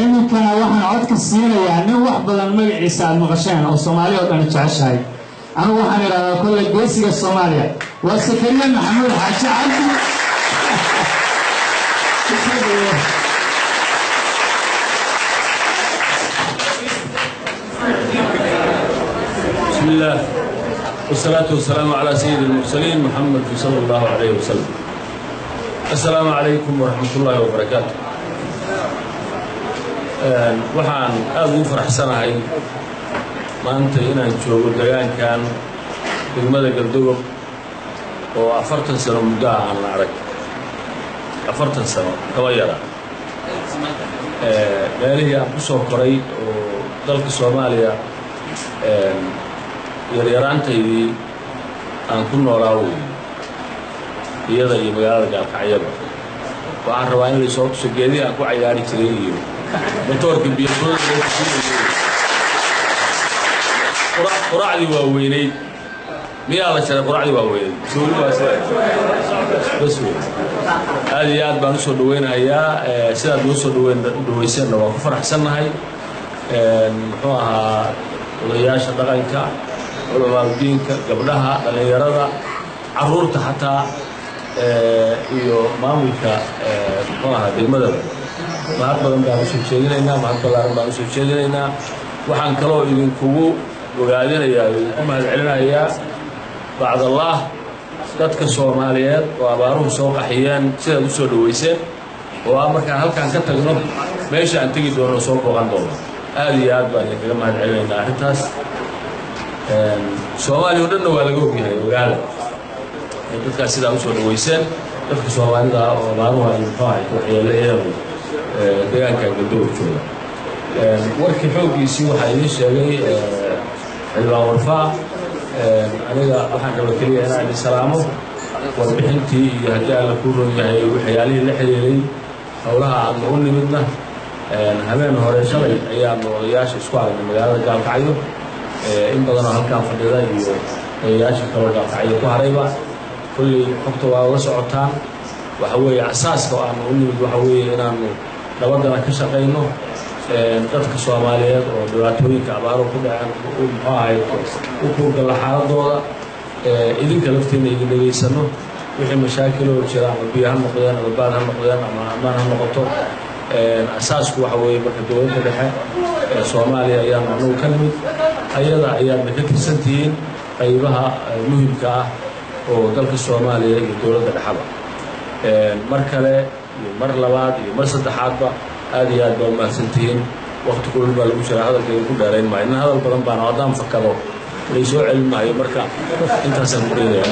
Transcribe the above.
Iminkana waxaan codka siinayaa nin wax badan magaciisa aad maqasheen oo Soomaaliya oo dhan jeceshahay. Anigu waxaan idhahdaa kolley geesiga Soomaaliya waa Sakariya Maxamuud Xaaji Cabdi. بسم الله والصلاة والسلام على سيد المرسلين محمد صلى الله عليه وسلم. السلام عليكم ورحمة الله وبركاته. Waxaan aada ugu faraxsanahay maanta inaan joogo degaankan degmada Galdogob oo 40 sano muddo ah aan la arag, 40 sano kaba yara, meelihii aan ku soo koray oo dalka Soomaaliya yaryaraantaydii aan ku noolaa wey, iyada iyo magaalada Gaalkacyaba. Waxaan rabaa in laysoo tuso geedihii aan ku cayaari jiray iyo motoorka biyokulada loo tusinayay. Quraacdii waa weynayd, miyaa la jaray? Quraacdii waa weynayd mise weli waa sida bas wey? Aad iyo aad baan usoo dhaweynayaa sidaad noo soo dhaweyn dhaweyseenna, waan ku faraxsannahay. Muxuu ahaa, odayaasha dhaqanka, culamaadudiinka, gabdhaha, dhallinyarada, carruurta xataa iyo maamulka muxuu ahaa degmadaba, mahad badan baan usoo jeedinaynaa, mahad ballaaran baan usoo jeedinaynaa. Waxaan kaloo idinkugu bogaadinayaa oo idinku mahad celinayaa bacdallaah dadka Soomaaliyeed oo abaaruhu soo qaxiyeen sidaad u soo dhoweyseen, oo ah markaan halkaan ka tagno meesha aan tegi doono soo booqan doono. Aad iyo aad baan idinkaga mahad celinaynaa arrintaas. Soomaaliya o dhanna waa laga ogyahay, ogaada dadkaas sidaa usoo dhoweyseen, dadka Soomaalida ah oo abaaruhu ay muxuu ahay waxyeeleeyeen deegaanka Galdogob jooga. Warkii xooggiisii waxaa idiin sheegay xildhibaan Warfaa. Aniga waxaan raba keliya inaan idin salaamo. Warbixintii iyo haddii Alla kuu ron yahay waxyaalihii la xiriiray howlaha aadna u nimidna, habeen hore shalay ayaanu odayaasha isku aragnay magaalada Gaalkacyo, in badanoo halkaan fadhida iyo odayaasha kaloo Gaalkacyo ku harayba. Kulley xogta waa la socotaan. Waxa weeye asaaska aanu u nimid waxa weeye inaanu nabadana ka shaqayno, dadka Soomaaliyeed oo dhibaatooyinka abaaruhu ku dhaceen muxuu ahay u kuurgalla xaaladooda, idinka lafteena idin dhegaysano wixii mashaakiloo jira, ama biyo ha noqdeen ama baad ha noqdeen ama ammaan ha noqoto. Asaasku waxa weeye marka dowladda dhexe ee Soomaaliya ayaanu annagu ka nimid, ayada ayaadna ka tirsan tihiin qaybaha muhimka ah oo dalka Soomaaliya iyo dowladda dhexaba. Mar kale iyo mar labaad iyo mar saddexaadba aad iyo aad baa umahadsan tihiin. Wakti kulul baa lagu jiraa, hadalka idinku dheerayn maayo. Nin hadal badan baana, haddaan fakado laysoo celin maayo, marka intaasaan ku dheeraya.